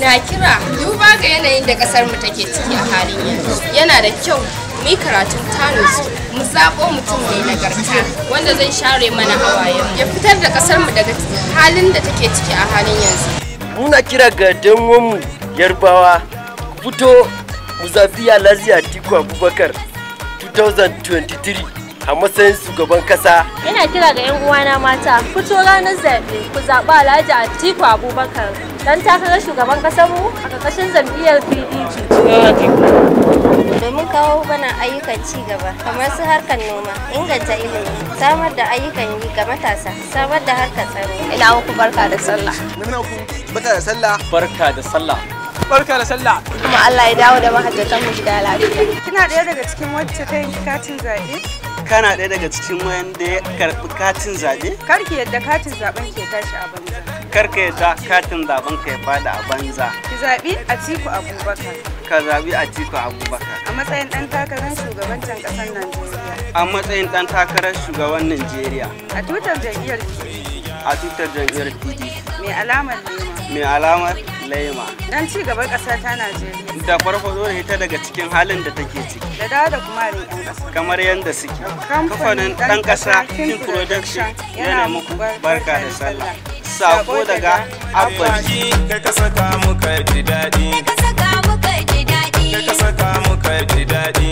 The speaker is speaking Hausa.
Na kira duba ga yanayin da kasar mu take ciki a halin yanzu. Yana da kyau mu yi karatun tanus, mu zaɓo mutum mai nagarta wanda zai share mana hawayen, ya fitar da kasar mu daga halin da take ciki a halin yanzu. Muna kira ga danwanmu Yarbawa, ku fito mu zabi Alhaji Atiku Abubakar 2023 a matsayin shugaban kasa. Ina kira ga 'yan uwana mata, fito ranar zaɓe, ku zaɓi Alhaji Atiku Abubakar dan takarar shugaban ƙasarmu a ƙarƙashin jam'iyyar PDP. Domin kawo bana ayyukan ci gaba kamar su harkar noma, inganta ilimi, samar da ayyukan yi ga matasa, samar da harkar tsaro. Ina muku barka da sallah. Muna ku barka da sallah. Barka da sallah. Barka da sallah. Kuma Allah ya dawo da mahajjatan mu gida lafiya. Kina ɗaya daga cikin wacce ta yanki katin zaɓe? Kana ɗaya daga cikin wanda ya karɓi katin zaɓe? Kar ki yadda katin zaɓen ke tashi a banza. Kar ka yadda katin zaɓen ka ya faɗi a banza. Ki zaɓi Atiku Abubakar. Ka zaɓi Atiku Abubakar. A matsayin ɗan takarar shugabancin ƙasar Najeriya. A matsayin ɗan takarar shugaban Najeriya. A tutar jam'iyyar PDP. A tutar jam'iyyar PDP. Mai alamar lema. Mai alamar lema. Don ci gaban ƙasa ta Najeriya. Da farfaɗo da ita daga cikin halin da take ciki. Da dawo da kumarin 'yan ƙasa. Kamar yadda suke. Kamfanin ɗan ƙasa King Production yana muku barka da sallah. Sako daga Abba. Kai ka saka muka ji daɗi. Kai ka saka muka ji daɗi. Kai ka saka muka ji daɗi.